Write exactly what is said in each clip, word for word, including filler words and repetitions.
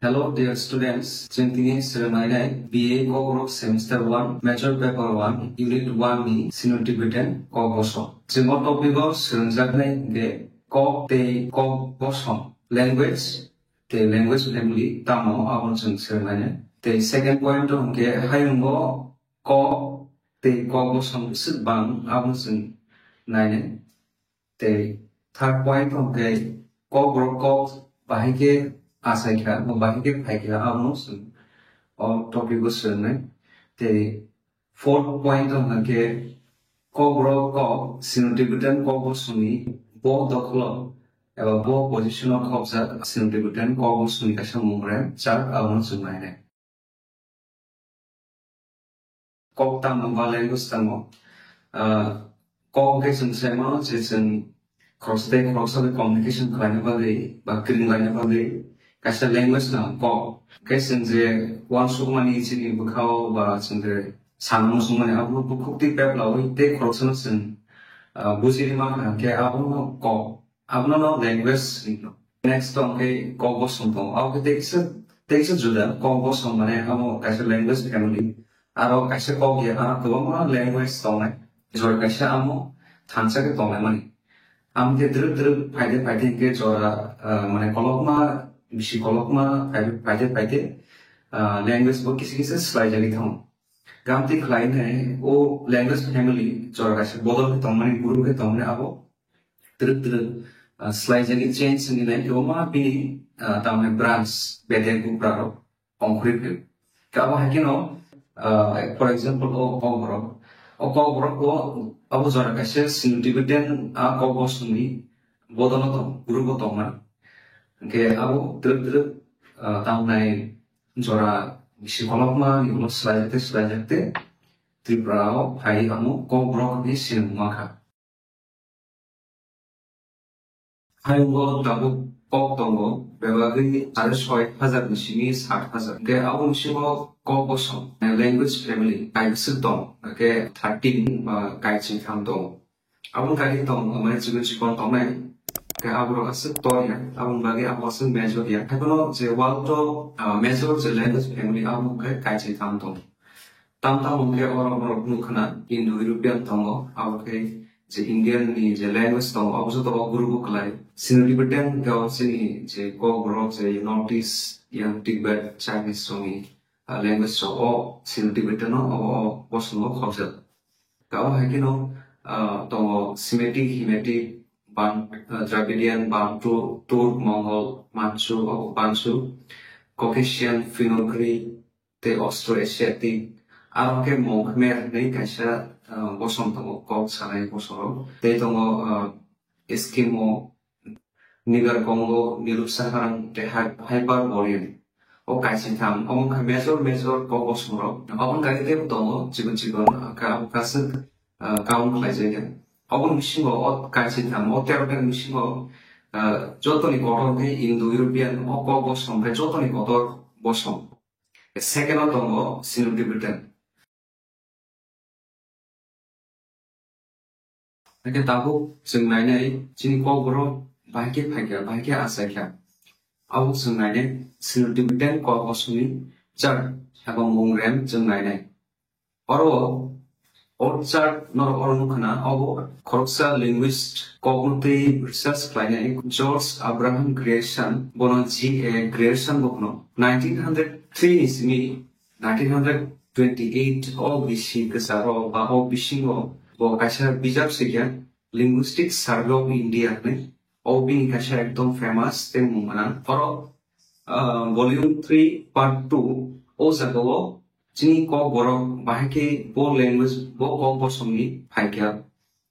Hello dear students, chwng tini swrwngnainai B A Kokrok semester one, major paper one, unit one ni sino Tibetan Kokbosom. Chwng o topic o swrwngjaknai hwnkhe kok tei kokbosom, language tei language family tamo abono chwng swrwngnainai. Tei second point o hwnkhe hayungo kok tei kokbosom swk bang abono chwng nainai. Tei third point hwnkhe kokborok kok bahai khe achaikha, bahai khe phaikha, abono chwng o topic o swrwngnai. Tei fourth point hwnkhe kokborok kok sino Tibetan kokbosomni bo dokholo eba bo position o khopjak sino Tibetan kokbosomni kaisa mungrem chak abono chwng nainai. Kok tamo ba language tamo. Ah, kok hwnkhe chwng sai mano je chwng khoroksa tei khoroksa bai communication khlaina bagwi ba kring laina bagwi kaisa language tamo kok. Hwnkhe chwng je uansukmani chini bwkhao ba chwng je samung sungmani abono bukhuk twi pep laui tei khoroksano chwng, ah, bujiri mankha hwnkhe abono kok. Abono no language hino. Next tong khe kokbosom tongo. Abo khe teisa, teisa juda. Kokbosom mane abo kaisa language family. Aro kaisa kok ya, ah, kwbangma language tongnai. Jora kaisa amo thansa khe tongnai mani. Amo khe drwk drwk phaide phaide hwnkhe jora, ah, mane kolokma, bisi kolokma phaide phaide phaide, ah, language bo kisa kisa swlaijagwi thango. Gamti khlainai o language family jora kaisa bodol khe tongmani, guru khe tongmani abo twrwk twrwk, ah, swlaijagwi change wngwi nai, kwbangma bini, ah, tamni branch bedek buprarok ongkhorwi phai. Khe abo hai kheno, ah, for example, o kokborok, o kokborok o abo jora kaisa sino Tibetan a kokbosomni bodolno tong, group o tongma. Hwnkhe abo twrwk twrwk, ah, tamnai jora bisi kolokma ni ulo swlaijak tei swlaijak tei Tripura o phai amo kokborok ni sinimung mankha. Hayungo tabuk kok tongo, bebagwi sare soi hajar ni simi sat hajar. Hwnkhe abo bisingo kok bosom, language family, kaibwswk tong, hwnkhe thirteen ba kaichingtham tongo. Aboni kagwi tong, mane chikon chikon tongnai, hwnkhe aborok aswk tor ya, aboni bagwi abo aswk major ya. Haiphano je world o, ah, major je language family, abo hwnkhe kaichingtham tongo. Tamo tamo hwnkhe oro borok nukha na Indo-European tongo, abo khe je Indian ni je language tongo, abo joto o group o kwlai. Sino Tibetan hwnkhe o chini je Kokborok je North East, yang Tibet, Chinese rokni, ah, language rok o Sino Tibetan o, o, o bosongo khobjak. Abo hai kheno, ah, tongo Semitic, Hamitic, Ban-, ah, Dravidian, Bantu, Turk, Mongol, Manchu, o Banchu, Caucasian, Finno-Ugric, tei Austro-Asiatic. Aro khe Khmer hwnwi kaisa, ah, bosom tongo, kok sanai bosorok. Tei tongo, ah, Eskimo, Niger Congo, Nilo Saharan tei Hy-, Hyperborean. O kaisingtham, omo wngkha major, major kok bosongrok. Omo wngkha khe teibo tongo, chikon chikon, kha-, abo kaswk, ah, count khlaijakya. Oboni bisingo o kaisingtham, o tero tani bisingo, ah, jotoni kotor khe Indo-European, o kok bosom khe jotoni kotor bosom. Second o tongo Sino-Tibetan. Hakhe tabuk chwng nainai chini kokborok bahai khe phaikha, bahai khe achaikha. Abo chwng nainai Sino-Tibetan kok bosomni chart eba mungrem chwng nainai. Oro o chart norok oro nukha na, obo khoroksa linguist kokno twi research khlainai George Abraham Grierson, bono G A Grierson bo hwno. Nineteen hundred three ni simi nineteen hundred twenty-eight o bisi kwcharo ba o bisingo bo kaisa bijap sikya Linguistic Survey of India hwnwi. O bini kaisa ekdom famous tei mung gwnang. Oro, ah, volume three part two o jaga o chini kok borok bahai khe bo language bo kok bosomni phaikha.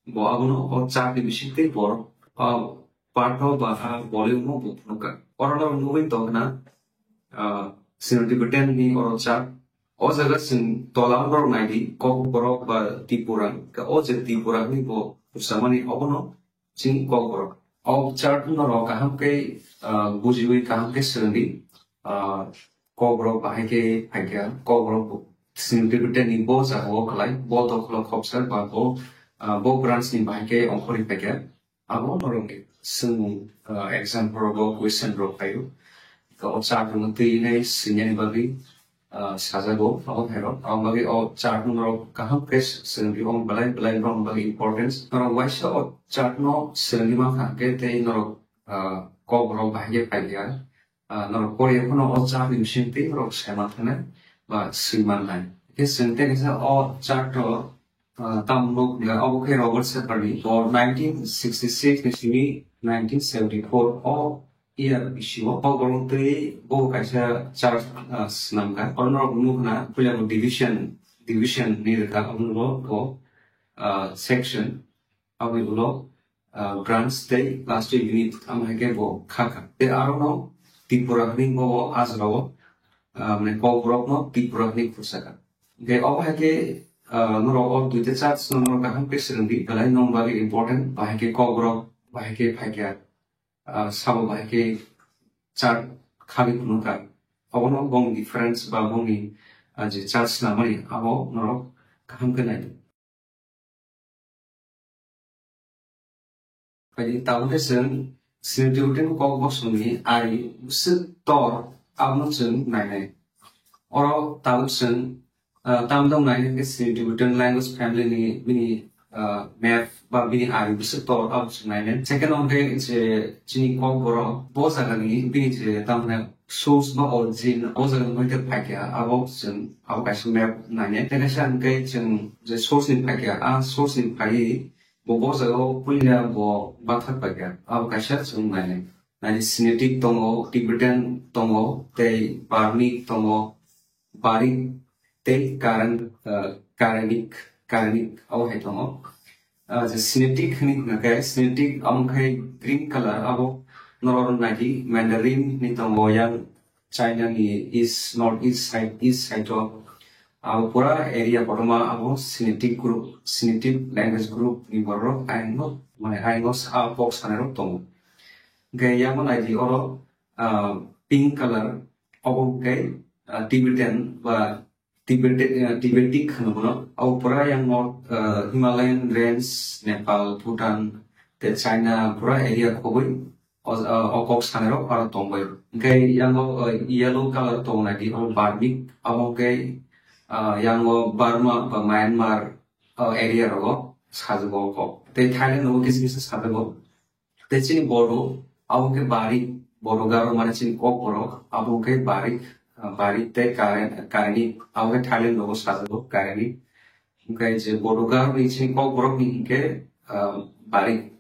Bo abono o chart ni bisingtwi borok, ah, part o ba, ah, volume o bo phunukha. Oro no nugwi tongkha na, ah, Sino-Tibetan ni oro chart. O jaga chwng tola borok naidi, kokborok ba Tipura. Ka o je Tipura ni bo rwchapmani obono chini kokborok. O chart norok kaham khe, ah, bujiwi kaham khe swrwngdi, ah, kokborok bahai khe phaikha, kokborok bo Sino-Tibetan ni bo jaga o kwlai, bo dokholo khopsa ba bo, ah, bo branch ni bahai khe ongkhorwi phaikha. Abo norokni swngmung, ah, exam rok o question rok phaio. To o chart no twi nai swinyani bagwi, ah, sajago abo hai rok. Abo bagwi o chart no norok kaham khe swrwngwi o belai belai borok ni bagwi importance. Norok waisa o chart no swrwngwi mankha hwnkhe tei norok, ah, kok rok bahai khe phai kha. Ah, norok poriya phano o chart ni bising twi norok sai manthanai ba swi mannai. Khe chwng tei kaisa o chart no, ah, tamo nuk hwnkha, obo khe Robert Shepard ni bo nineteen sixty six ni simi nineteen seventy four o year bisingo o borok twi bo kaisa chart, ah, swnamkha. Oro norok nuk hwna puila bo division, division ni rwkha, omo bo, bo, ah, section. Aboni ulo, ah, branch tei last o unit, amo hai khe bo kha kha. Tei aro no Tripura hwnwi bo o ah jora o, ah, mane Kokborok no Tripura hwnwi khursa kha. Hwnkhe obo hai khe, ah, norok o duita chart no norok kaham khe swrwngdi, belai nong bagwi important, bahai khe Kokborok, bahai khe phai kha, ah, sabo bahai khe chart khagwi phunukha. Obono bongni difference ba bongni, ah, je chart swnamani abo norok kaham khe naidi. Phaidi tabuk khe chwng Sino-Tibetan kok bosongni ari bwswk tor abono chwng nainai. Oro tabuk chwng, ah, tamdong nainai khe Sino-Tibetan language family ni bini, ah, map ba bini ari bwswk tor abo chwng nainai. Second hwnkhe je chini Kokborok bo jagani bini je tamni source ba origin o jaga ni hwnkhai phaikha, abo chwng abo kaisa map nainai. Tei kaisa hwnkhe chwng je source ni phaikha, a source ni phaiwi bo, bo jaga o puila bo bathak paikha, abo kaisa chwng nainai. Naidi Sinitic tongo, Tibetan tongo, tei Barmic tongo, Barik tei Karen, ah, Karenic, Karenic abo hai tongo. Ah, je Sinitic hwnwi hwnkhe, Sinitic amo khe green color, abo norok naidi Mandarin ni tongo, yang China ni east, north east side, east side o. Abo pura area kotorma abo Sinitic group, Sinitic language group ni borok ayang no, mane ayang no sa kok sanai rok tongo. Hwnkhe yang bo naidi oro, ah, pink color, obo hwnkhe, ah, Tibetan ba Tibet, ah, Tibetic hwno bono. Abo pura yang north, ah, Himalayan range, Nepal, Bhutan, tei China pura area khobwi o, ah, o kok sanai rok aro tongbai. Hwnkhe yang o, ah, yellow color tongo naidi, abo Barmic, abo hwnkhe, ah, yang o Burma ba Myanmar, ah, area rogo sajago o kok. Tei Thailand rogo kisa kisa sajago. Tei chini Bodo, abo khe Barik, Bodo Garo mane chini Kokborok, abo khe Barik, ah, Barik tei Karen, Kareni, abo khe Thailand rogo sajago Kareni. Hwnkhe je Bodo Garo ni chini Kokborok ni hwnkhe, ah, Barik,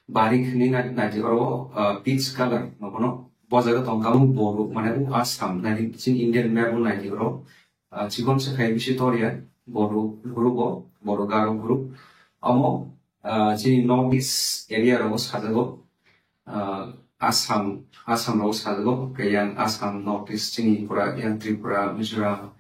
Barik hwnwi nai-, naidi oro, ah, peach color nogono. Bo jaga tongkha Bodo, mane o Assam, naidi chini Indian map o naidi oro. Ah, chikon se khai bisi tor ya, Bodo group o, Bodo Garo group. Amo, ah, chini North East area rogo sajago, ah, Assam, Assam rogo sajago, khe yang Assam, North East chini pura yang Tripura, Mizoram,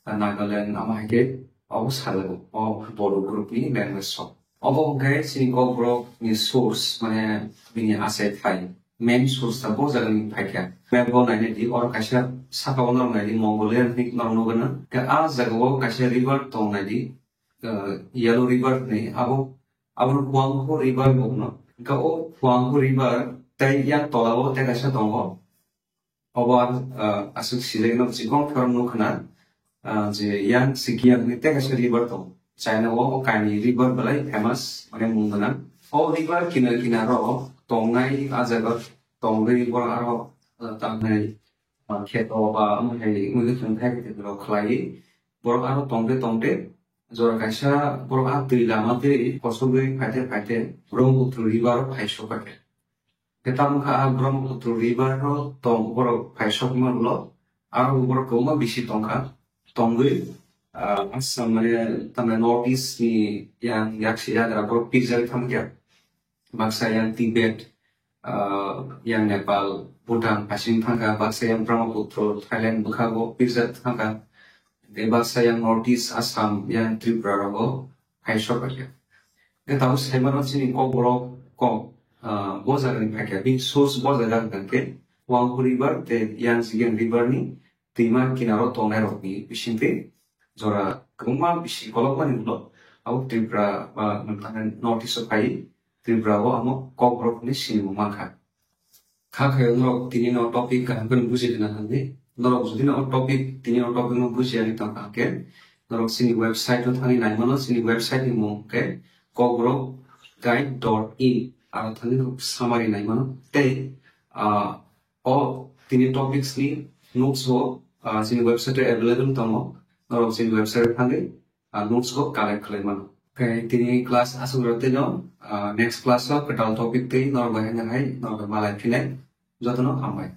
ah, Nagaland, amo hai khe obo sajago, o Bodo group ni language sok. Obo hwnkhe chini Kokborok ni source, mane bini achai thai, main source ta bo jaga ni phaikha. Map bo nainai di, oro kaisa saka o norok nai di, Mongolia ni norok nugwi na. Khe a jaga o kaisa river tong nai di, ah, Yellow River ni, abo, abo no Huangpu River bo no. Khe o Huangpu River tei yang tola o tei kaisa tongo. Obo ang, ah, aswk sijagwi no chikon khorang nukha na, ah, je yang Sikiang ni tei kaisa river tong. China o, o kainwi river belai famous, mane mung gwnang. O river kinar kinar o tongnai a jaga tongwi borok aro, ah, tamnai, ah, kheto ba omo hai wngwi thwng thai rok khlaiwi borok aro tongde tongde jora kaisa borok a twi lama twi kosogwi phaite phaite Brahmaputra river o phai sokha khe. Khe tamo kha a Brahmaputra river o tong borok phai sokma ulo, aro borok kwbangma bisi tongkha. Tongwi, ah, Assam mane tamni North East ni yang yaksi yagra borok pirjagwi thangkha. Baksa yang Tibet, ah, yang Nepal, Bhutan phasing thangkha, baksa yang Brahmaputra Thailand bwkhago pirjak thangkha. Tei baksa yang North East Assam yang Tripura rogo phai sokha khe. Khe tabuk saimano chini Kokborok kok, ah, bo jagani phaikha, bini source bo jaga hwnkha khe Wanghu River tei Yangtze River ni twima kinaro tongnairokni bisingtwi jora kwbangma bisi kolokmani ulo abo Tripura ba North East o phai Tripura o amo Kokborok hwnwi sinimung mankha. Kha khe norok tini no topic kaham khe buji rina thangdi. Norok jodi no topic, tini no topic no buji ani tong kha khe, norok chini website no thangwi nai mano, chini website ni mung khe kokborok guide dot in, aro thangwi norok summary nai mano. Tei, ah, o tini topics ni notes bo, ah, chini website o available tongo. Norok chini website o thangwi, ah, notes bo collect khlai mano. Khe tini class aswk rok tei no, ah, next class o kwtal topic tei norok bai hai hai norok bai malai phinai. Jotono hambai.